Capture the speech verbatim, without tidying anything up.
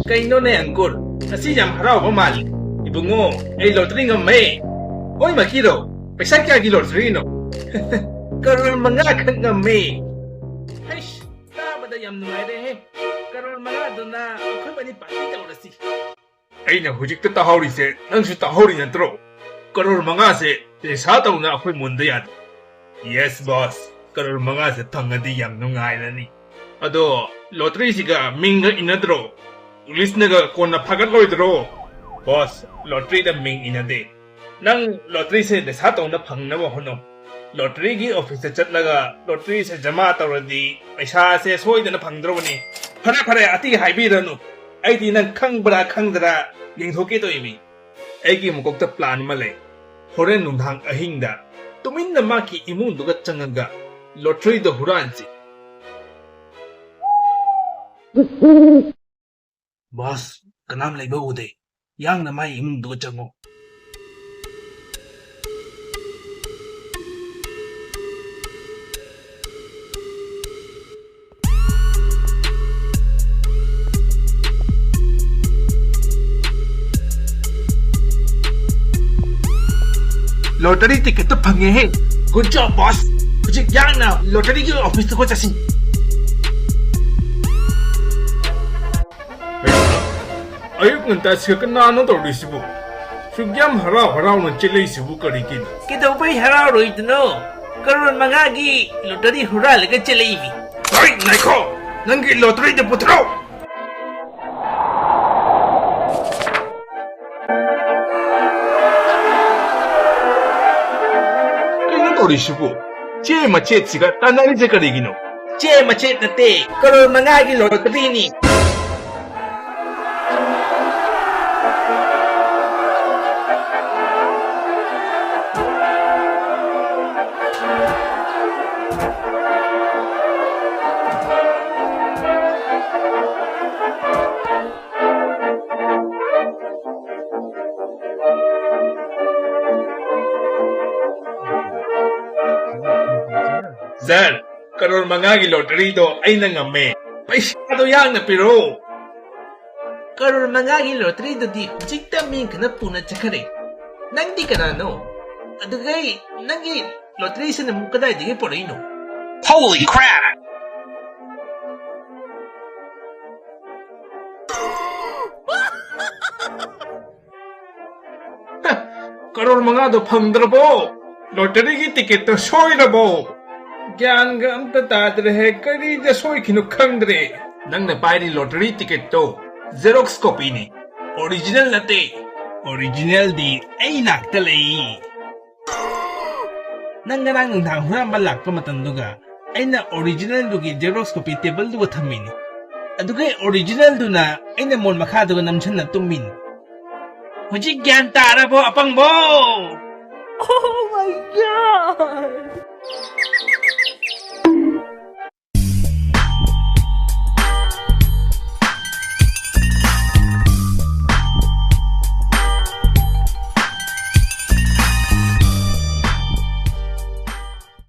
ꯀꯩꯅꯣꯅꯦ ꯑꯪꯀꯨꯔ, ꯉꯁꯤ ꯌꯥꯝ ꯍꯔꯥꯎꯕ ꯃꯥꯜꯂꯤ꯫ ꯏꯕꯨꯡꯉꯣ, ꯑꯩ ꯂꯣꯇꯔꯤ ꯉꯝꯃꯦ꯫ ꯍꯣꯏ ꯃꯀꯤꯔꯣ, ꯄꯩꯁꯥ ꯀꯌꯥꯒꯤ ꯂꯣꯇꯔꯤꯅꯣ? ꯀꯔꯣꯔ ꯃꯉꯥ ꯈꯛ ꯉꯝꯃꯦ꯫ ꯍꯩꯁ, ꯇꯥꯕꯗ ꯌꯥꯝ ꯅꯨꯡꯉꯥꯏꯔꯦꯍꯦ꯫ ꯀꯔꯣꯔ ꯃꯉꯥꯗꯨꯅ ꯑꯩꯈꯣꯏꯕꯅꯤ ꯄꯥꯔꯇꯤ ꯇꯧꯔꯁꯤ꯫ ꯑꯩꯅ ꯍꯧꯖꯤꯛꯇ ꯇꯥꯍꯧꯔꯤꯁꯦ ꯅꯪꯁꯨ ꯇꯥꯍꯧꯔꯤ ꯅꯠꯇ꯭ꯔꯣ? ꯀꯔꯣꯔ ꯃꯉꯥꯁꯦ ꯄꯩꯁꯥ ꯇꯧꯅ ꯑꯩꯈꯣꯏ ꯃꯨꯟꯗ ꯌꯥꯗꯦ꯫ ꯌꯦꯁ ꯕꯣꯁ, ꯀꯔꯣꯔ ꯃꯉꯥꯁꯦ ꯐꯪꯉꯗꯤ ꯌꯥꯝ ꯅꯨꯡꯉꯥꯏꯔꯅꯤ꯫ ꯑꯗꯣ ꯂꯣꯇꯔꯤꯁꯤꯒ ꯃꯤꯡꯒ ꯏꯟꯅꯗ꯭ꯔꯣ? ꯄꯨꯂꯤꯁꯅꯒ ꯀꯣꯟꯅ ꯐꯥꯒꯠꯂꯣꯏꯗ꯭ꯔꯣ? ꯕꯣꯁ, ꯂꯣꯇꯔꯤꯗ ꯃꯤꯡ ꯏꯟꯅꯗꯦ꯫ ꯅꯪ ꯂꯣꯇꯔꯤꯁꯦ ꯅꯤꯁꯥ ꯇꯧꯅ ꯐꯪꯅꯕ ꯍꯣꯠꯅꯧ꯫ ꯂꯣꯇꯔꯤꯒꯤ ꯑꯣꯐꯤꯁꯇ ꯆꯠꯂꯒ ꯂꯣꯇꯔꯤꯁꯦ ꯖꯃꯥ ꯇꯧꯔꯗꯤ ꯄꯩꯁꯥꯁꯦ ꯁꯣꯏꯗꯅ ꯐꯪꯗ꯭ꯔꯕꯅꯤ꯫ ꯐꯔꯦ, ꯐꯔꯦ, ꯑꯇꯩ ꯍꯥꯏꯕꯤꯔꯅꯨ꯫ ꯑꯩꯗꯤ ꯅꯪ ꯈꯪꯕ꯭ꯔꯥ ꯈꯪꯗ꯭ꯔꯥ ꯌꯦꯡꯊꯣꯛꯀꯦ ꯇꯧꯔꯤꯃꯤ꯫ ꯑꯩꯒꯤ ꯃꯀꯣꯛꯇ ꯄ꯭ꯂꯥꯟ ꯑꯃ ꯂꯩ꯫ ꯍꯣꯔꯦꯟ ꯅꯨꯡꯗꯥꯡ ꯑꯍꯤꯡꯗ ꯇꯨꯃꯤꯟꯅ ꯃꯥꯒꯤ ꯏꯃꯨꯡꯗꯨꯒ ꯆꯪꯉꯒ ꯂꯣꯇꯔꯤꯗꯣ ꯍꯨꯔꯥꯟꯁꯤ꯫ ꯕꯣꯁ, ꯀꯅꯥꯝ ꯂꯩꯕ ꯎꯗꯦ꯫ ꯌꯥꯡꯅ ꯃꯥꯏ ꯏꯃꯨꯡꯗꯨꯒ ꯆꯪꯉꯣ꯫ ꯂꯣꯇꯔꯤ ꯇꯤꯀꯦꯠꯇꯣ ꯐꯪꯉꯦꯍꯦ꯫ Good job, boss. ꯍꯧꯖꯤꯛ ꯌꯥꯡꯅ ꯂꯣꯇꯔꯤꯒꯤ ꯑꯣꯐꯤꯁꯇꯨꯒ ꯆꯠꯁꯤ꯫ ꯑꯌꯨꯛ ꯉꯟꯇꯥꯁꯤꯒ ꯀꯅꯥꯅꯣ ꯇꯧꯔꯤꯁꯤꯕꯨ? ꯁꯨꯛ ꯌꯥꯝ ꯍꯔꯥꯎ ꯍꯔꯥꯎꯅ ꯆꯦꯜꯂꯛꯏꯁꯤꯕꯨ ꯀꯔꯤꯒꯤꯅꯣ? ꯀꯩꯗꯧꯕꯩ ꯍꯔꯥꯎꯔꯣꯏꯗꯅꯣ? ꯀꯔꯣꯔ ꯃꯉꯥꯒꯤ ꯂꯣꯇꯔꯤ ꯍꯨꯔꯥꯜꯂꯒ ꯆꯦꯜꯂꯛꯏꯃꯤ꯫ ꯍꯣꯏ, ꯉꯥꯏꯈꯣ! ꯅꯪꯒꯤ ꯂꯣꯇꯔꯤꯗꯨ ꯄꯨꯊꯣꯔꯛꯑꯣ! ꯀꯩꯅꯣ ꯇꯧꯔꯤꯁꯤꯕꯨ? ꯆꯦ ꯃꯆꯦꯠꯁꯤꯒ ꯇꯥꯟꯅꯔꯤꯁꯦ ꯀꯔꯤꯒꯤꯅꯣ? ꯆꯦ ꯃꯆꯦꯠ ꯅꯠꯇꯦ, ꯀꯔꯣꯔ ꯃꯉꯥꯒꯤ ꯂꯣꯇꯔꯤꯅꯤ꯫ ꯁꯥꯔ, ꯀꯔꯣꯔ ꯃꯉꯥꯒꯤ ꯂꯣꯇꯔꯤꯗꯣ ꯑꯩꯅ ꯉꯝꯃꯦ꯫ ꯄꯩꯁꯥꯗꯣ ꯌꯥꯝꯅ ꯄꯤꯔꯛꯑꯣ꯫ ꯀꯔꯣꯔ ꯃꯉꯥꯒꯤ ꯂꯣꯇꯔꯤꯗꯨꯗꯤ ꯍꯧꯖꯤꯛꯇ ꯃꯤ ꯈꯔ ꯄꯨꯅ ꯆꯠꯈꯔꯦ꯫ ꯅꯪꯗꯤ ꯀꯅꯥꯅꯣ? ꯑꯗꯨꯒ ꯅꯪꯒꯤ ꯂꯣꯇꯔꯤꯁꯤꯅ ꯑꯃꯨꯛ ꯀꯗꯥꯏꯗꯒꯤ ꯄꯨꯔꯛꯏꯅꯣ? Holy crap! ꯀꯔꯣꯔ ꯃꯉꯥꯗꯣ ꯐꯪꯗ꯭ꯔꯕꯣ? ꯂꯣꯇꯔꯤꯒꯤ ꯇꯤꯀꯦꯠꯇꯣ ꯁꯣꯏꯔꯕꯣ? ꯒ꯭ꯌꯥꯟꯒ ꯑꯝꯇ ꯇꯥꯗ꯭ꯔꯦꯍꯦ, ꯀꯔꯤꯗ ꯁꯣꯏꯈꯤꯅꯣ ꯈꯪꯗ꯭ꯔꯦ꯫ ꯅꯪꯅ ꯄꯥꯏꯔꯤ ꯂꯣꯇꯔꯤ ꯇꯤꯀꯦꯠꯇꯣ ꯖꯦꯔꯣꯛꯁ ꯀꯣꯄꯤꯅꯤ, ꯑꯣꯔꯤꯖꯤꯅꯦꯜ ꯅꯠꯇꯦ꯫ ꯑꯣꯔꯤꯖꯤꯅꯦꯜꯗꯤ ꯑꯩ ꯅꯥꯛꯇ ꯂꯩ꯫ ꯅꯪ ꯉꯔꯥꯡ ꯅꯨꯡꯗꯥꯡ ꯍꯨꯔꯥꯟꯕ ꯂꯥꯛꯄ ꯃꯇꯝꯗꯨꯒ ꯑꯩꯅ ꯑꯣꯔꯤꯖꯤꯅꯦꯜꯗꯨꯒꯤ ꯖꯦꯔꯣꯛꯁ ꯀꯣꯄꯤ ꯇꯦꯕꯜꯗꯨꯒ ꯊꯝꯃꯤꯅꯤ꯫ ꯑꯗꯨꯒ ꯑꯣꯔꯤꯖꯤꯅꯦꯜꯗꯨꯅ ꯑꯩꯅ ꯃꯣꯟ ꯃꯈꯥꯗꯨꯒ ꯅꯝꯁꯤꯟꯅ ꯇꯨꯝꯃꯤꯅꯤ꯫ ꯍꯧꯖꯤꯛ ꯒ꯭ꯌꯥꯟ ꯇꯥꯔꯕꯣ, ꯑꯄꯪꯕꯣ? Oh my God!